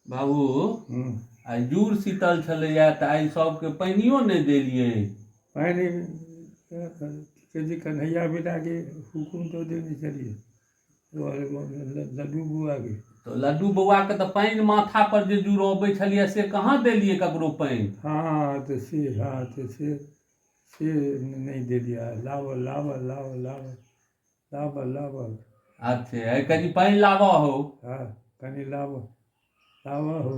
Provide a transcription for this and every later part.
बाबू आइ जूड़ शीतल छलैया तऽ आइ सबके पानियो नहि देलियै। पानि के जे कन्हैया बेटाके हुकुम दऽ देने छलियै लड्डू बौआके। तऽ लड्डू बौआके तऽ पानि माथा पर जे जुड़बै छलियै से कहाँ देलियै ककरो पानि? हँ तऽ से, हँ तऽ से से नहि देलियै। लाबऽ लाबऽ लाबऽ लाबऽ लाबऽ लाबऽ। अच्छा आइ कनि पानि लाबऽ हौ। हँ कनि लाबऽ लाबऽ हौ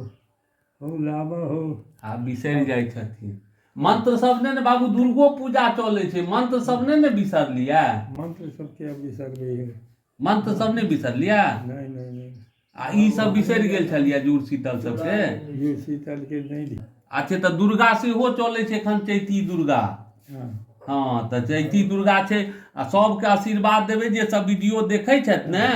हौ लाबऽ हौ। आ बिसरि जाइ छथिन मंत्र सब नहि ने बाबू। दुर्गो पूजा चलै छै, मंत्र सब नहि ने बिसरलियै? मंत्र सब किया बिसरबै? मंत्र सब नहि बिसरलियै? नहि नहि नहि। आ ई सब बिसरि गेल छलियै जुड़ शीतल सब से? जुड़ शीतल के नहि। अच्छा तऽ दुर्गा सेहो चलै छै एखन, चैती दुर्गा। हँ तऽ चैती दुर्गा छै आ सबके आशीर्वाद देबै। जे सब वीडियो देखै छथि ने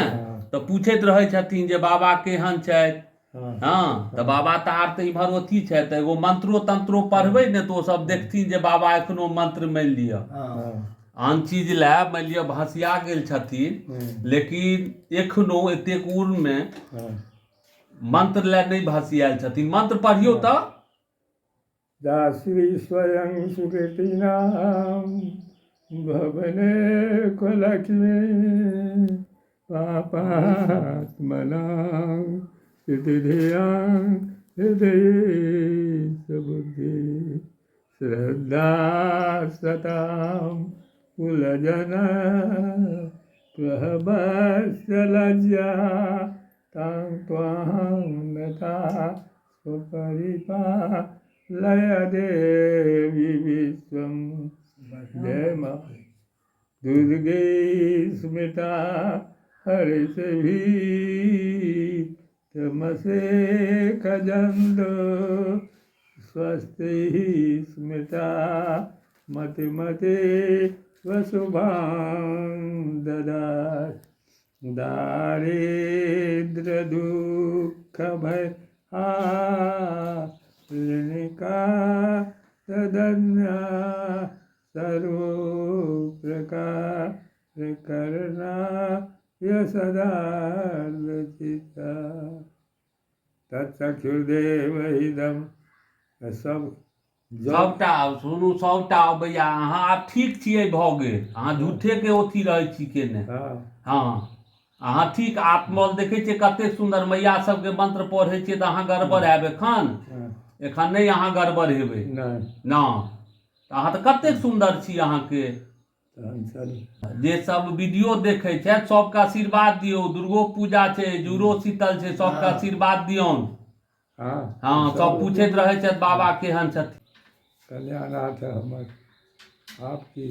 तऽ पूछैत रहै छथिन जे बाबा केहन छथि। हँ तऽ बाबा तऽ आर तऽ इम्हर अथी छथि, तऽ एगो मंत्रो तंत्रो पढ़बै ने तऽ ओ सब देखथिन जे बाबा एखनो मंत्र मानि लिअ आन चीज लए मानि लिअ भसिया गेल छथिन, लेकिन एखनो एतेक उम्रमे मंत्र लए नहि भसियायल छथिन। मंत्र पढ़ियौ तऽ। दासी स्वयं सुकृतिनाम भवने लक्ष्मी पापात्मनां स्थितिधियां हृदय बुद्धि श्रद्धा सतां कुलजन प्रभस्य लज्जा तां त्वां नता स्वपरिपालय देवी विश्वं। जय माँ दुर्गे स्मृता हर्ष भी तमसे खजन्द स्वस्ति स्मृता मति मते वसुभां ददा दारिद्र दुःख भय हारिणिका तदन्या सर्व प्रकार करना य सदा चिता तत्सखुर्देव सब। सबटा सुनू, सबटा अबैया। अहाँ आब ठीक छियै, भऽ गेल। अहाँ झूठेके अथी रहै छी केने। हँ अहाँ ठीक आत्मबल देखै छियै कतेक सुन्दर मैया सबके मंत्र पढ़ै छियै तऽ अहाँ गड़बड़ हैब एखन? एखन नहि अहाँ गड़बड़ हेबै ना। तऽ अहाँ तऽ कतेक सुन्दर छी अहाँके। जे सब वीडियो देखै छथि सबके आशीर्वाद दियौ। दुर्गो पूजा छै, जूड़ो शीतल छै, सबके आशीर्वाद दियौन। हँ सब पूछैत रहै छथि बाबा केहन छथिन। कल्याणार्थ हमर आपकी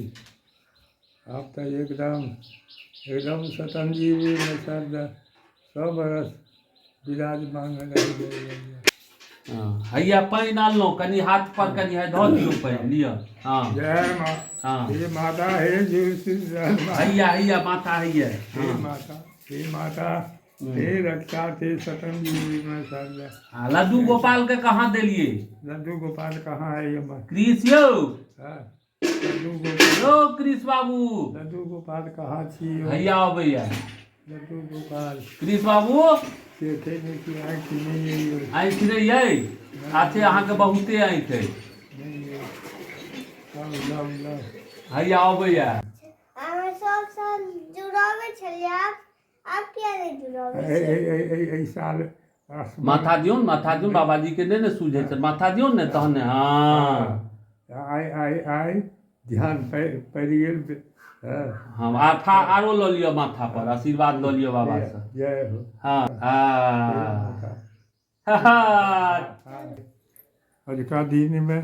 आप तऽ एकदम एकदम शतंजीवी सब बरस विराजमान रहि गेल। हैया पानि आनलहुँ, कनि हाथ पर कनि है धऽ दियौ पानि लिअ। हँ जय माँ। हँ हे माता, हे हैया हैया माता हैया। हे माता, हे माता, हे रक्षा थे शतंजीवी में सरदा। लड्डू गोपाल के कहाँ देलियै? लड्डू गोपाल कहाँ है ये? कृष यौ। लड्डू गोपाल यौ, कृष बाबू, लड्डू गोपाल कहाँ छी? हैया अबैया लड्डू गोपाल। कृष बाबू देखे नहि छी, आँखि नहि अइ। आँखि नहि अइ? अच्छे अहाँके बहुते आँखि अइ। नहि अइ। लाउ लाउ लाउ। हैया अबैया। अहाँ सब साल जुड़ाबै छलियै, आब किया नहि जुड़ाबै छियै? एहि साल माथा दियौ ने, माथा दियौ। बाबाजी के नहि ने सूझै छै, माथा दियौ ने तहने। हँ आइ आइ आइ ध्यान पड़ि गेल। हँ माथा आरो लऽ लिअ, माथा पर आशीर्वाद लऽ लिअ बाबा से। जय हो। हँ हँ। अजुका दिनमे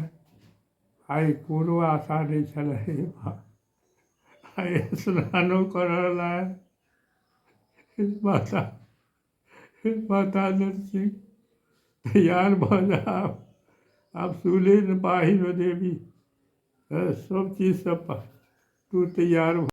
आइ कोनो आशा नहि छलै। आइ स्नानो करऽ लए माता माता नरसिंह तैयार भऽ जाउ आब। सुले पाही देवी सब चीज सब तू तैयार।